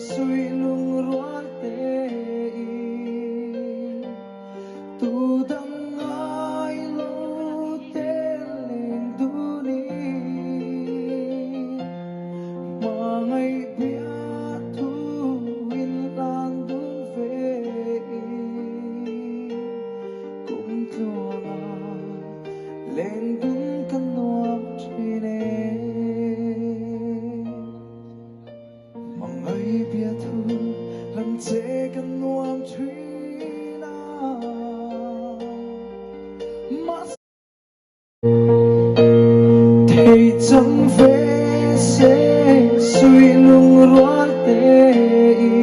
sui lungrual tein tu dang ngai lo te leng dunin hmangaih biathu in hlan dun ve i kum tluanga len dun kan nuam thin e. Hmangaih biathu lam che kan nuam thin a. Thei chang ve se sui lungrual tein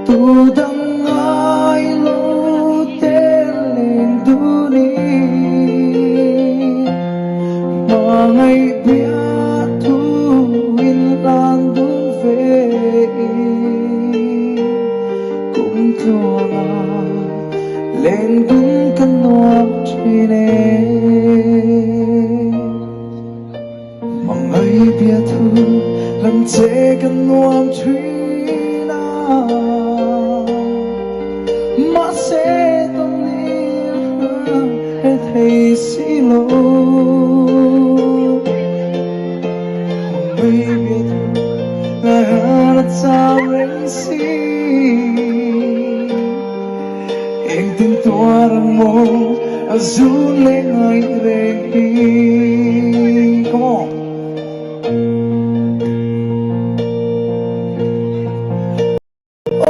tu dang ngai lo te leng dunin hmangaih biathu in hlan dun ve i kum tluanga len dun kan nuam thin e. Hmangaih biathu lam che kan nuam thin a. Mahse tawn ni he thei si lo. Hmangaih biathu ngai a chau reng si. Engtin tuar ang maw a zun leh ngai reng hi. Come on.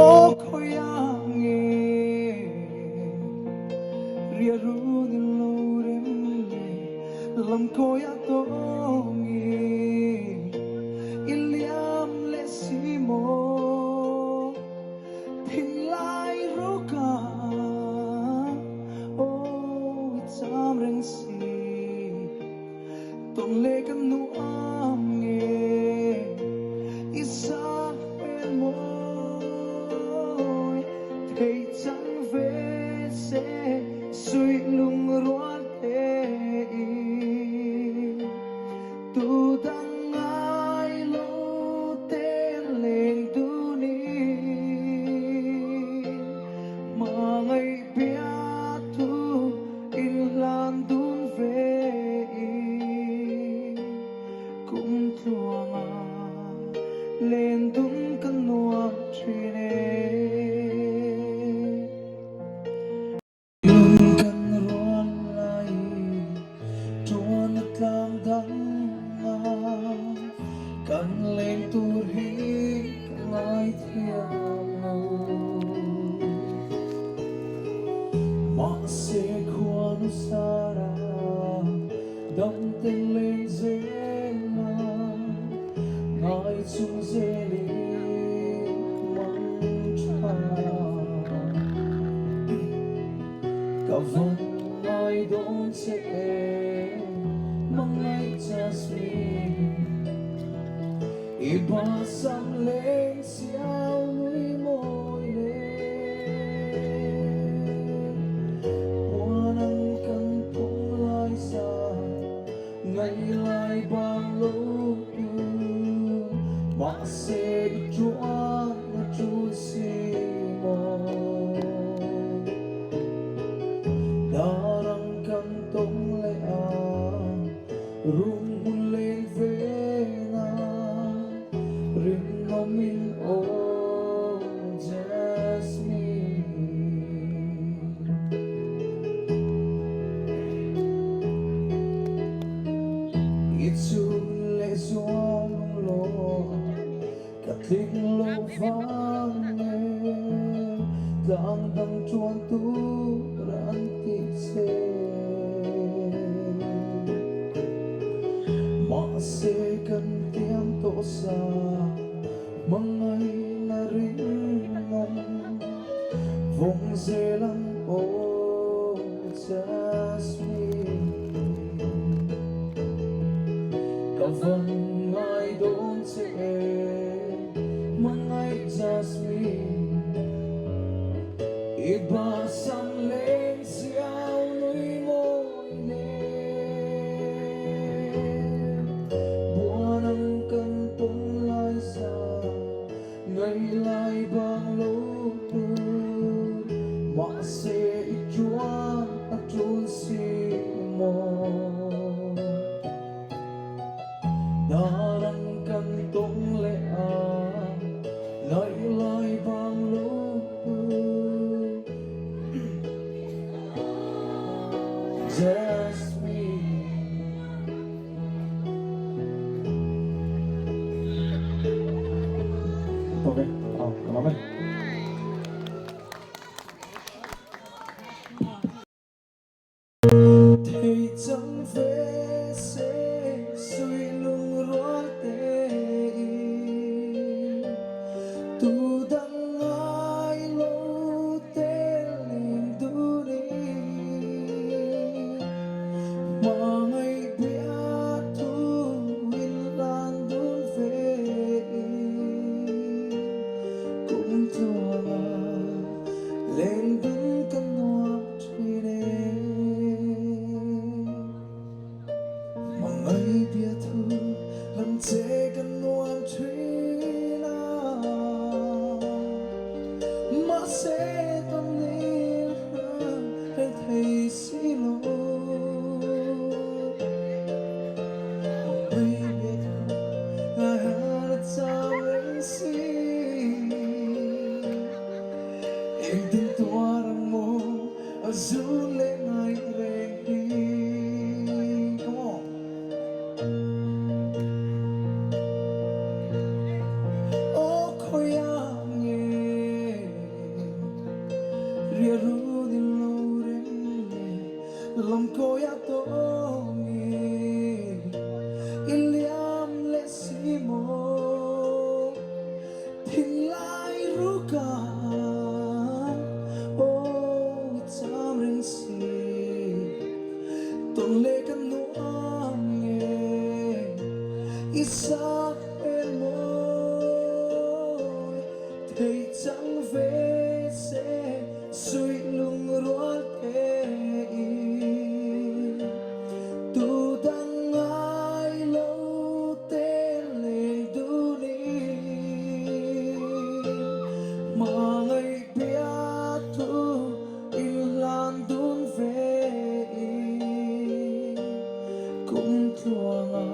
Aw khawiah nge ria run in lo rem le lam kawiah tawng i i liam leh si maw. Thinlai ruka aw i cham reng si tawn leh kan nuam nge i sak hmel mawi thei chang ve se suih lungrual te i Tu dang ngai lo te leng dunin hmangaih biathu in hlan dun ve i kum tluanga len dun kan nuam thin e. Lung kan rual lai tuan a tlang dang a, kan leng tur hi ka ngaithiam lo. Mahse khuanu Sara dam ten leng zel a, ngai chung zelin mang tha. Ka van ngai dawn che em, hmangaih Jasmine. I ba sam leng siau nui mawi nen. Puan ang kan pawm lai sa, ngai lai bang lo tu. Mahse i tuan a tul si maw. Darang kan tawng leh a, rum hmun len ve na, rinawm in aw Jasmine. I chun leh zual lunglaw Ka tling lo vang e, tlang dang tuan tur an ti che. Mahse kan tiam tawh sa, hmangaih na rinawm, vawng zel ang aw Jasmine. Ka van ngai dawn che e, hmangaih Jasmine. I ba sam leng siau nui mawi nen. Buan ang kan pawm lai sa. Ngailai bang lo tur mahse i chuan a tul si maw? Darang kan tawng leh a, ngailai bang lo tur. Jasmine. Ok, aw, ka lawm e. Thei chang ve se sui lungrual te in tu dang ngai lo te leng dun in Hmangaih bia thu in lan dun ve in kum tluanga leng dun ka nuam thin e. Hmangaih bia thu lam che ka nuam thin a, mahse tawn nil hram reng thei si lo. Hmangaih bia thu ngai han a chau reng si. Engtin tuar ang maw a zun leh ngai reng hi. Come on. Aw khawiah nge ria run in lo reng le lam kawiah tawng nge i liam leh si maw thinlai ruka aw i cham reng si. Tawn leh kan nuam nge i sak hmel mawi thei chang ve se suih lungrual te in tu dang ngai lo te leng dun in hmangaih bia thu In hlan dun ve i kum tluanga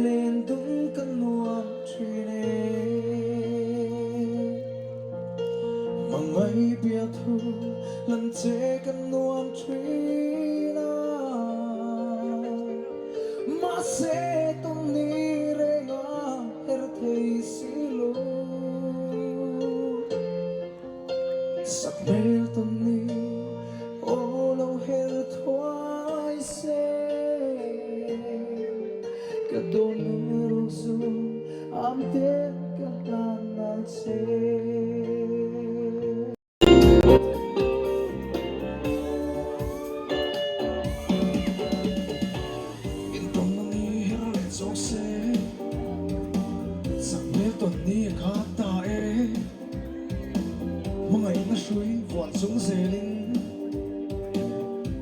len dun ka nuam thin e. Mangai biathu lan che ka nuam thin a, mahse tum ni renga her thei si lo. Sak hmel tawn ni aw lo her thuai se Ka dawn ru zu am ten ka hlan nal che. In tawn na ni her leh zawk se Sak hmel tawn ni a khat ta e. Hmangaihna hrui vuan chung zelin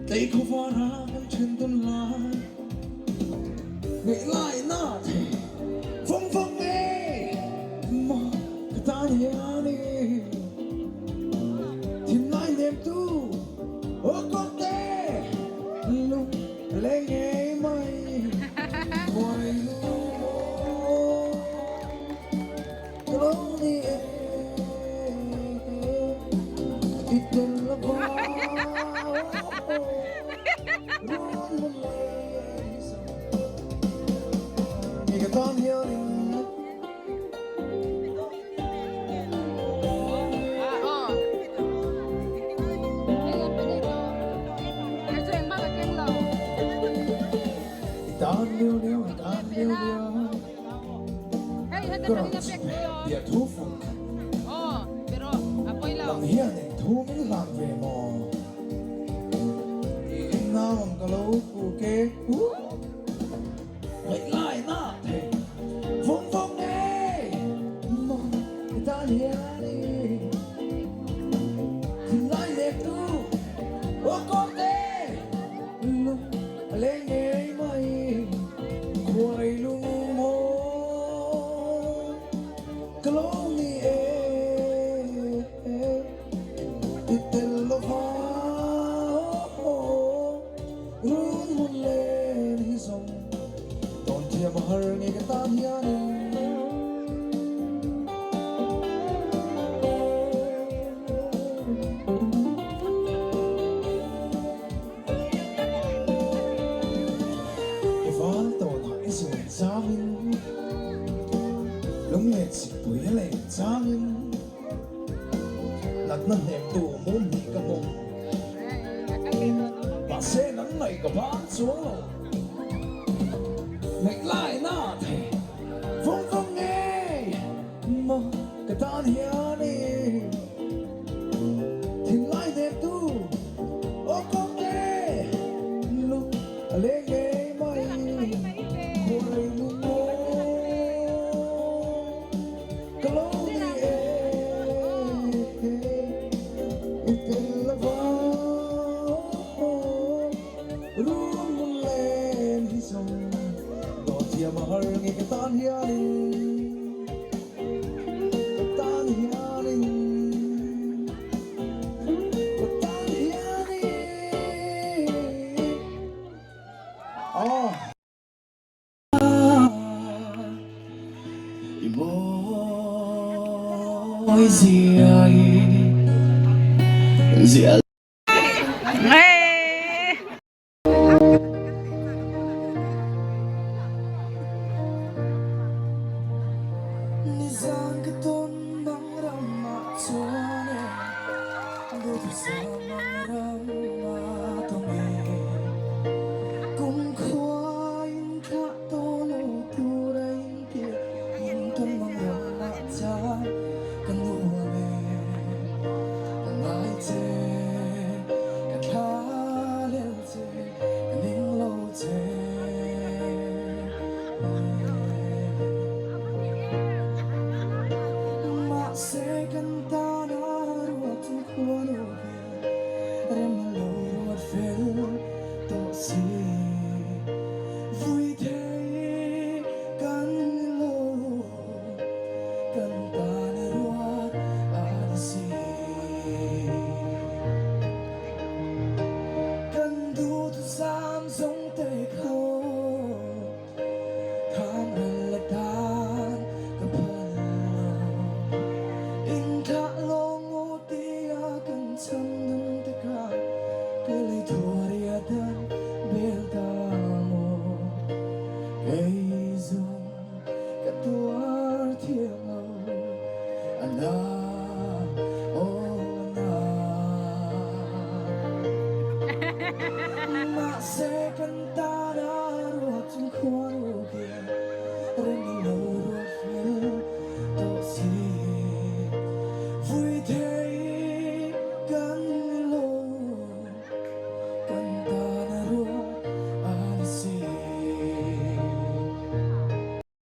Tlei khawvara kan then dun lai Ngaih lai na thei vawng vawng ngei Ma ka tan hian i Thinlai nem tu aw kawngte Lung leng ngei mai Khuai lu maw Ka lo ni e I tel lo va Run mun lei zo I ka tan hianin I tan liu liu i tan liu liu Ka rawn chhuk ve bia thu fuk Nang hian eng thu min hlan ve maw? Tiin nau ang ka lo kuk e Ngaih lai na thei vawng vawng ngei maw i tan hian i Thinlai lek tu aw kawngte lung a leng ngei mai Khuai lung maw ka lo. Lunglen sikpui a len changin natna hnemtu mum hnih ka hmawm. Mahse nang ngaih ka ban chuang lo. Ngaih lai na thei vawng vawng ngei maw ka tan hian i thinlai hnemtu aw kawng nge lung a leng ngei mai khualei lung maw ka lo ni e i tel lova Run mun len hi zawng dawt thiam a har nge ka tan hianin ka tan hianin ka tan hianin Aw. I mawi zia hi zia Nizan ka tawn mang ram ah chuan e Duhthusam mang ram ah tawng e Kumkhua in thlah tawh lo tur a in piah In tawn mang ram ah chuan ka nuam e Ka ngai che ka thla lel che ka ning lo che. Mahse kan tana ruat chu khua lo hian rem a lo ruat fel tawh si. Vui thei kan ni lo. Kan tan a ruat a ni si. Kan duhthusam zawng te kho Kham ral la tan ka phal lo. Inthlah lawng ngaw tia kan cham dun te kha Ka lei thuari a dan bel ta maw Kei zawng Ka tuar thiam lo a na aw a na. Mahse kan.